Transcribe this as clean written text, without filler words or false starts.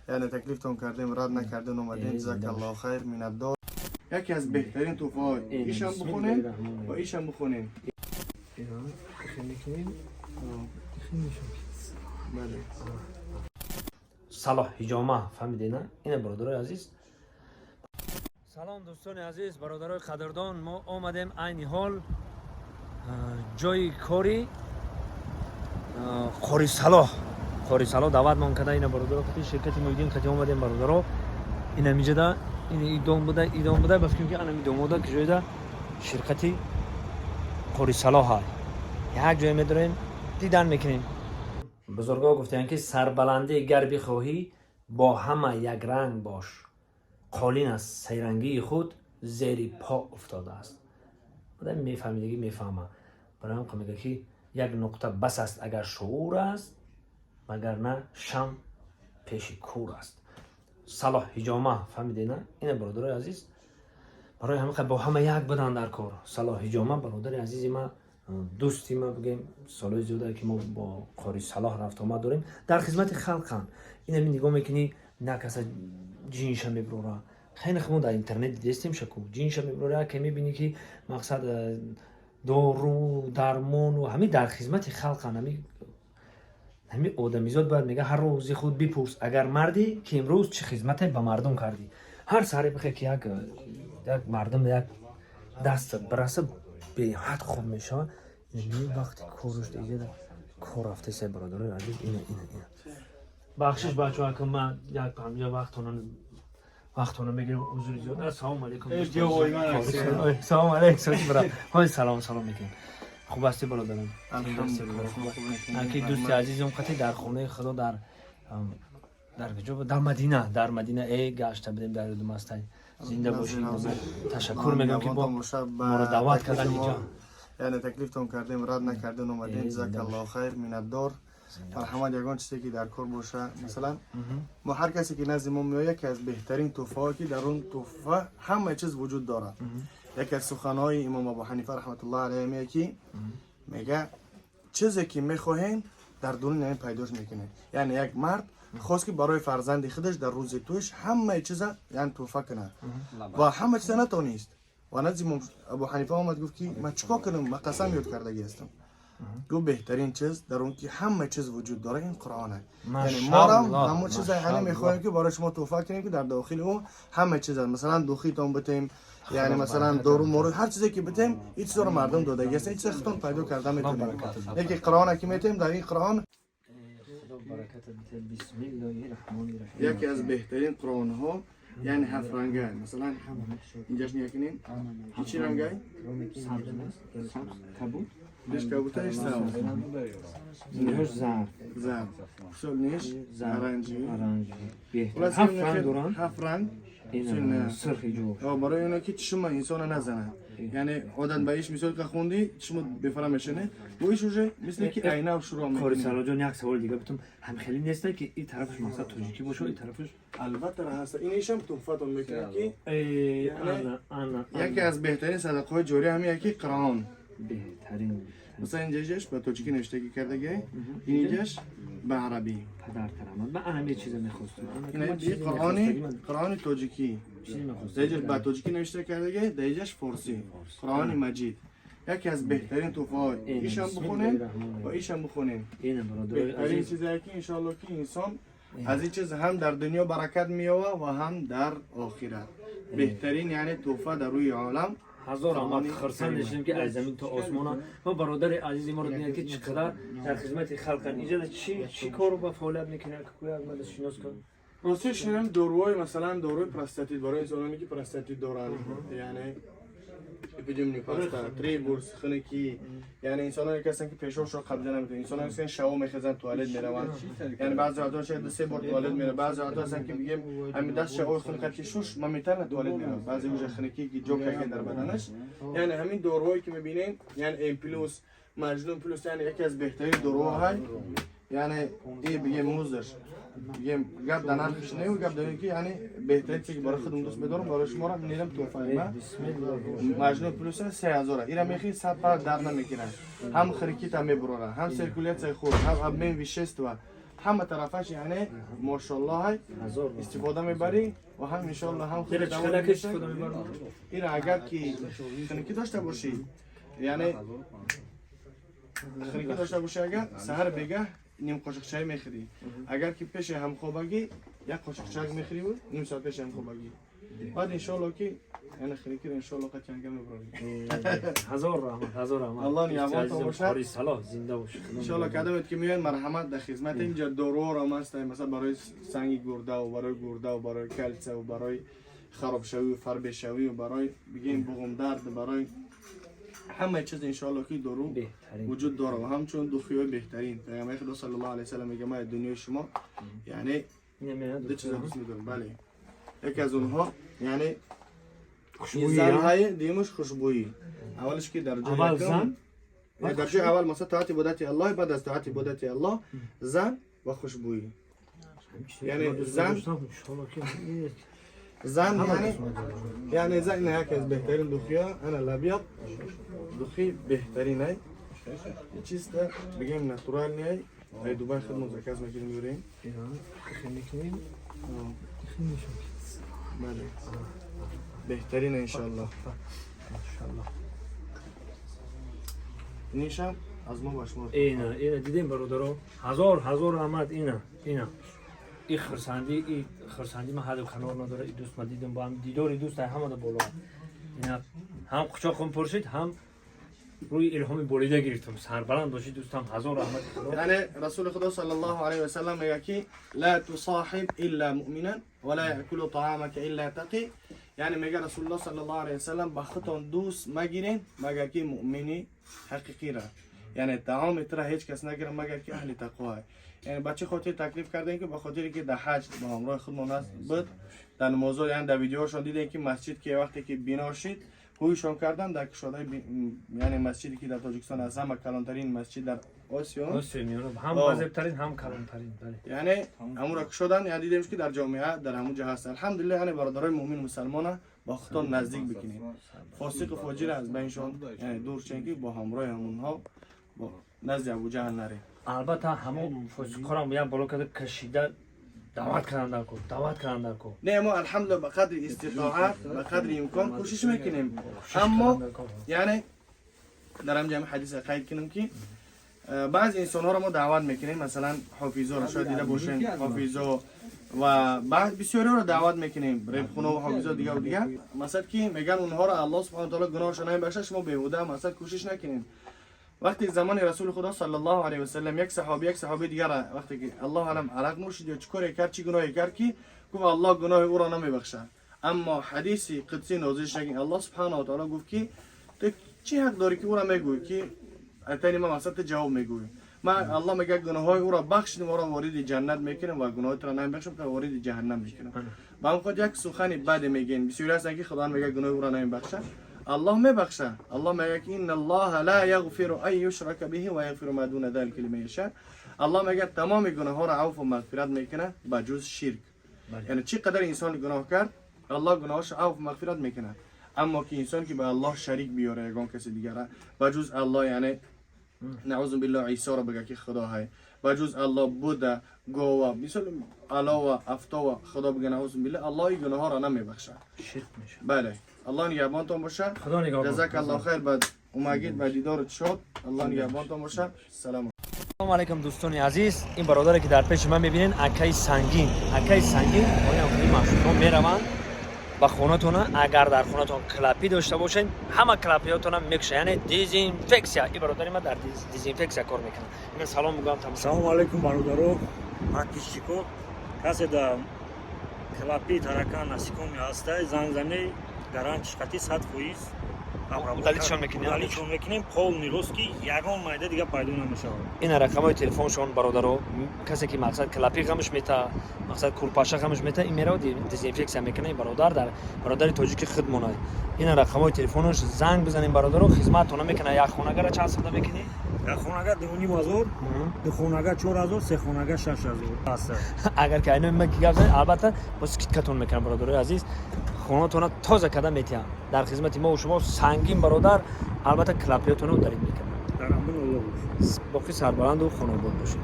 Яъне таклифтон кардем, рад накардем, омадем. Ҷазакаллоҳу хайр, миннатдор. Яке аз беҳтарин тӯҳфаҳо, ишам бихонем ва ишам бихонем. Мекунем. Бале. Салоҳ ҳиҷома, фаҳмиде, на? Ина, бародарои азиз. Салом, дӯстони азиз, бародарои қадрдон. Мо омадем айни ҳол ҷои кори Қори Салоҳ. Қори Салоҳ даъватмон карда. Ина, бародаро, қати ширкати Муҳиддин қати омадем, бародаро. Ина миҷада, ин идом буда, идом буда. Ба фикрам, ки анами домода ки ҷоида ширкати Қори Салоҳ ҳай. Як ҷое медорем, дидан мекунем. Бузургҳо гуфтаанд, ки сарбаландӣ гар бихоҳӣ, бо ҳама якранг бош. Қолин аз сайрангии худ зери по уфтодааст. Одам мефаҳмидагӣ мефаҳма. Барои ҳам мега, ки як нуқта бас аст, агар шуур аст, вагарна шам пеши кур аст. Салоҳ ҳиҷома, фаҳмиде, на? Ина, бародарои азиз, барои ҳама бо ҳама як будан дар кор. Салоҳ ҳиҷома, бародари азизи ма, дӯсти ма, бигем, солҳои зиёде, ки мо бо Қори Салоҳ рафтуомад дорем, дар хизмати халқанд. Инами нигоҳ мекунӣ, на каса ҷинша мебурора. Хеле мо дар интернет дидестем, шаку ҷинша мебурора, яке мебинӣ, ки мақсад дору дармону ҳами дар хизмати халқанд. Ҳами одамизод бояд, мега, ҳар рӯзи худ бипурс, агар мардӣ, ки имрӯз чӣ хизмате ба мардум кардӣ. Ҳар саҳре бихе, ки як мардум як даст бираса, беҳад хуб мешавад. Ин вақти корш иҷода кор рафтеса, бародарои азиз. Ина, ина, ина. Бахшиш, бачаҳо, ака, ман як ҳамҷа вақтона мегирем, узри зиёд. Ассалому алайкум. Салому алайкум. Ҳой, салом, салом мекунем. Хуб ҳастӣ, бародарам? Аки, дӯсти азизам қати дар хонаи Худо, дар куҷо буд? Дар Мадина, дар Мадина гашта будем, дар ёдум ҳастай. Зинда бошӣ. Ташаккур мегӯям, ки бо моро даъват кардан инҷо. Яъне таклифтон кардем, рад накардем, омадем. Ҷазакаллоҳу хайр, миннатдор. Марҳамат, ягон чизе ки дар кор боша. Масалан, мо ҳар касе ки назди мо меояд, яке аз беҳтарин тӯҳфаҳое, ки дар он тӯҳфа ҳама чиз вуҷуд дорад. Яке аз суханҳои имом Абу Ҳанифа раҳматуллоҳ алайҳ меяд, ки мега: чизе ки мехоҳем, дар дуруни ҳамин пайдош мекунем. Яъне як мард хост, ки барои фарзанди худаш дар рӯзи тӯш ҳамаи чиза, яъне, тӯҳфа кунад ва ҳама чиза натонист ва назди имом Абу Ҳанифа омад, гуфт, ки ман чӣ кор кунам, ман қасам ёд кардагӣ ҳастам. Гуфт: беҳтарин чиз, дар он ки ҳама чиз вуҷуд дорад, ин Қуръон аст. Яъне морам ҳамон чиза ҳане мехоҳем, ки барои шумо тӯҳфа кунем, ки дар дохили ӯ ҳама чиз аст. Масалан, духитон битем, яъне масалан дору мору, ҳар чизе ки битем, ин чизоро мардум додагӣ аст, ин чиза худтон пайдо карда метавонем. Яке Қуръона ки метем, дар ин Қуръон яке аз беҳтарин қуръонҳо, яъне ҳафт ранга. Масалан, инҷаш нигоҳ кунем, чӣ рангай? Кабуд. Ниш кабутаиш сабз. Ниш зард. Зард, сол ниш оранҷи. Оранҷи. Беҳтар. Хулоса, Ҳафт ранг доранд. Ҳафт ранг. Ин сурхи ҷош. Барои оно ки чишма инсона назанад. Яъне одат ба иш, мисол ка хунди, чишмо бефара мешане, бо иш уже мисли ки айна шуро Қори мекунӣ. Салоҷон, як саволи дига бутум. Ҳам хеле неста, ки ин тарафаш мақсад тоҷикӣ боша, ин тарафаш Албатта, ҳаста. Ин ишам туҳфатон мекунад, ки ана, ана. Яке аз беҳтарин садақаҳои ҷория ҳамин яки Қуръон. Беҳтарин. Масалан, инҷаш ба тоҷикӣ навиштагӣ кардагӣ, ин инҷаш ба арабӣ. Падар карамат, ман ана ме чиза мехостум. Ин қуръони, қуръони тоҷикӣ. Чизе мехостум. Дар инҷаш ба тоҷикӣ навишта кардагӣ, дар инҷаш форсӣ. Қуръони Маҷид яке аз беҳтарин туҳфаҳо. Ишам бихонем ва ишам бихонем. Ина, бародарои беҳтарин азиз. чизе, ки иншоалло, ки инсон аз ин чиз ҳам дар дунё баракат меёвад ва ҳам дар охират. Беҳтарин, яъне, туҳфа дар рӯи олам. Ҳазор омад, хурсанд мешавем, ки аз замин то осмона ва бародари азизи моро дидем, ки чӣ қадар дар хизмати халқанд. Инҷа чӣ кору ба фаъолият мекунад? Кӯяк мада шинос кун. Ростиш, инам доруҳои, масалан, доруи простатит, барои инсононе ки простатит доранд, яъне эпидемни паста, трибурс, хунукӣ, яъне инсононе ки ҳастанд, ки пешобшон қабза наметавонанд, инсононе ки шаво мехезанд, туалет мераванд, яъне баъзе вақтҳо шояд ду се бор туалет мераванд. Баъзе вақтҳо ҳастанд, ки бигем, ҳамин даст шаво хунука ки шуш, моментально туалет меравад. Баъзе уже хунукӣ ки ҷо карда дар баданаш. Яъне ҳамин доруҳое ки мебинем, яъне М плюс, Маҷнун плюс, яъне яке аз беҳтарин доруҳо ҳай. Яъне и бигем, муздаш, бигем, гап дар нархиш не, гап дар ин ки, яъне, беҳтарин чизе ки барои худам дӯст медорам, барои шуморо нерам туҳфаи ма. Маҷнун плюс 3000, ира мехи, сад пара дар намекунад, ҳам хирикита мебурора, ҳам циркуляция и худ, ҳам обмен вещества. Ҳама тарафаш, яъне мошаллоҳ, истифода мебарӣ ва ҳам иншоаллоҳ ҳам Ира чӣ қадар истифода мебарам? Ира агар ки хунукӣ дошта бошӣ, яъне хунукӣ дошта бошӣ, агар саҳар бегаҳ ним қошуқ чай мехӯрӣ, агар ки пеши ҳамхобагӣ як қошуқ чай мехӯрӣ, ним соат пеши ҳамхобагӣ, баъд иншоаллоҳ ки яъне хунукиро иншоаллоҳ қатъиан мебарорӣ. Ҳазор раҳмат, ҳазор раҳмат. Аллоҳ нигаҳбонтон бошад. Қори Салоҳ, зинда бош. Иншоаллоҳ, кадомет ки меояд, марҳамат, дар хизмат. Инҷа доруҳоро ҳам ҳаст, масалан барои санги гурдаву барои гурдаву барои калсия барои харобшавию фарбешавию барои бигем буғумдард, барои ҳамаи чиз иншоаллоҳ ки дору Беҳтарин. вуҷуд дорад ва ҳамчун духиҳои беҳтарин. Паёмбари Худо саллаллоҳу алайҳи васаллам мегӯяд: ман дунёи шумо, яъне Ина меояд. ду чиза дӯст медорам. Бале, яке аз онҳо яъне Хушбӯйӣ. занҳаи, дуюмаш хушбӯӣ. Аввалаш ки дар ҷои Аввал якум- зан. Дар ҷои аввал масалан тоати ибодати Аллоҳ, баъд аз тоати ибодати Аллоҳ зан ва хушбӯӣ. Яъне зан, яъне зан ина яке аз беҳтарин духиҳо, ана лабиёт, духи беҳтарин ай, чисто бигем натуральный ай, ай Дубай худмон заказ мекунем, меорем. Мекунем. Бале, беҳтарин, иншоаллоҳ. Машаллоҳ. Инишам аз мо ба шумо. Ина, ина дидем, бародаро. Ҳазор ҳазор раҳмат, ина, ина. И хурсандӣ, и хурсандӣ ман ҳаду канор надора. И дӯст ма дидем, бо ҳам дидори дӯст ай ҳамада боло. Ина ҳам қучоқам пуршид, ҳам рӯи илҳоми болида гирифтам. Сарбаланд бошӣ, дӯстам, ҳазор раҳмати Худо. Яъне Расули Худо саллаллоҳу алайҳи васаллам мегӯяд ки لا تصاحب إلا مؤمنا ولا يأكل طعامك إلا تقي. Яъне мега Расулуллоҳ саллаллоҳу алайҳи васаллам: ба худтон дӯст магирен, магар ки муъмини ҳақиқира. Яъне таоми тура ҳеҷ кас нагирад, магар ки аҳли тақво. Яъне ба чӣ хотир таклиф кардем? Ки ба хотире ки дар ҳаҷ бо ҳамроҳи худмон аст буд, дар намозҳо, яъне дар видеоҳошон дидем ки масҷид ки вақте ки бино шид, ҳӯйшон кардан дар кушодаи яъне масҷиде ки дар Тоҷикистон аз ҳама калонтарин масҷид дар Осиё. Осиёи Миёна ҳам азибтарин, ҳам калонтарин, бале. Яъне ҳамуро кушодан, яъне дидем ки дар ҷомеа дар ҳамун ҷо ҳаст. Алҳамдулиллаҳ, яъне бародарои муъмин мусалмона бо худтон наздик бикунед, фосиқу фоҷира аз байншон яъне дур шен, ки бо ҳамроҳи ҳамунҳо бо назди Абуҷаҳл нарем. Албатта, ҳамон фосиқҳоро як боло карда кашида даъват кардан дар кор, даъват кардан дар кор. Не, мо алҳамдулилла ба қадри иститоат, ба қадри имкон кӯшиш мекунем, аммо яъне дар ҳамҷа ҳами ҳадиса қайд кунем ки баъзе инсонҳоро мо даъват мекунем, масалан ҳофизоро шояд дида бошем, ҳофизо ва бисёриҳоро даъват мекунем, ребхуно ва ҳофизо, дигар дигар. Масалан ки меган онҳоро Аллоҳ субҳана таала гуноҳашон намебахшад, шумо беҳуда масалан кӯшиш накунед. Вақте замони Расули Худо саллаллоҳу алайҳи васаллам як саҳоби дигар вақте ки Аллоҳ алам арақ нӯшид ё чӣ коре кард, чӣ гуноҳе кард ки гуфт Аллоҳ гуноҳи ӯро намебахшад, аммо ҳадиси қудсӣ нозил шуд, Аллоҳ субҳанаҳу ва таъала гуфт ки ту чӣ ҳақ дорӣ ки ӯро мегӯӣ, ки айтани ман масалан ту ҷавоб мегӯӣ? Ман Аллоҳ мегӯяд: гуноҳҳои ӯро бахшидем, ӯро вориди ҷаннат мекунем ва гуноҳои туро намебахшем, ки вориди ҷаҳаннам мекунем. Ба ҳамин хотир як сухани баде мегӯем. Бисёре ҳастанд ки Худованд мегӯяд гуноҳи ӯро намебахшад. Аллоҳ мебахшад. Аллоҳ мегӯяд ки إن الله لا يغفر أن يشرك به ويغفر ما دون ذلك لمن يشاء. Аллоҳ мегӯяд тамоми гуноҳҳоро авфу мағфират мекунад ба ҷуз ширк. Яъне чӣ қадар инсон гуноҳ кард, Аллоҳ гуноҳашро авфу мағфират мекунад, аммо ки инсон ки ба Аллоҳ шарик биёра ягон каси дигара ба ҷуз Аллоҳ, яъне наъузу биллоҳ, Исоро бигӯ ки худо ҳай, ба ҷуз Аллоҳ буда, гова, мисол алова, афтова худо бигӯ, наъузу биллоҳ, Аллоҳ ин гуноҳҳоро намебахшад. Ширк мешавад. Бале, Аллоҳ нигаҳбонтон бошад. Худо нигаҳбон. Ҷазакаллоҳ хайр, ба омагид, ба дидорат шод. Аллоҳ нигаҳбонтон бошад. Салом. Салому алайкум, дӯстони азиз. Ин бародаре ки дар пеши ман мебинед, акаи Сангин, акаи Сангин. Оям хеле машҳурҳо мераванд ба хонатона. Агар дар хонатон клопи дошта бошед, ҳама клопиҳотона мекуша, яъне дезинфексия. Ин бародари ман дар дезинфексия кор мекунад. Ина салом мегӯям тамошо. Салому алайкум, бародаро, подписчико. Касе да клопи, таракан, насекомые ҳастай, занг зане, гарантиш қати 100%. Удалитшон мекунем. Удалитшон мекунем, полный рост, ки ягон майда дига пайдо намешавад. Ина рақамҳои телефоншон, бародаро. Касе ки мақсад клопи ғамш мета, мақсад курпаша ғамш мета, ин меравад дезинфексия мекунад. Ин бародар дар бародари тоҷики худмонад. Ина рақамҳои телефонаш, занг бизанем, бародаро, хизматтона мекунад. Як хонагара чанд сумда мекунӣ? Як хонага 2500, ду хонага 4000, се хонага 6000 аст. Агар ки айнои ма гап занед, албатта бо скидкатон мекунам. Бародарои азиз, хонатона тоза карда метиҳам. Дар хизмати мо шумо Сангин бародар, албатта клопиётонро удалить мекунам. Дар амин Аллоҳ бош. Боқӣ сарбаланду хонобод бошед.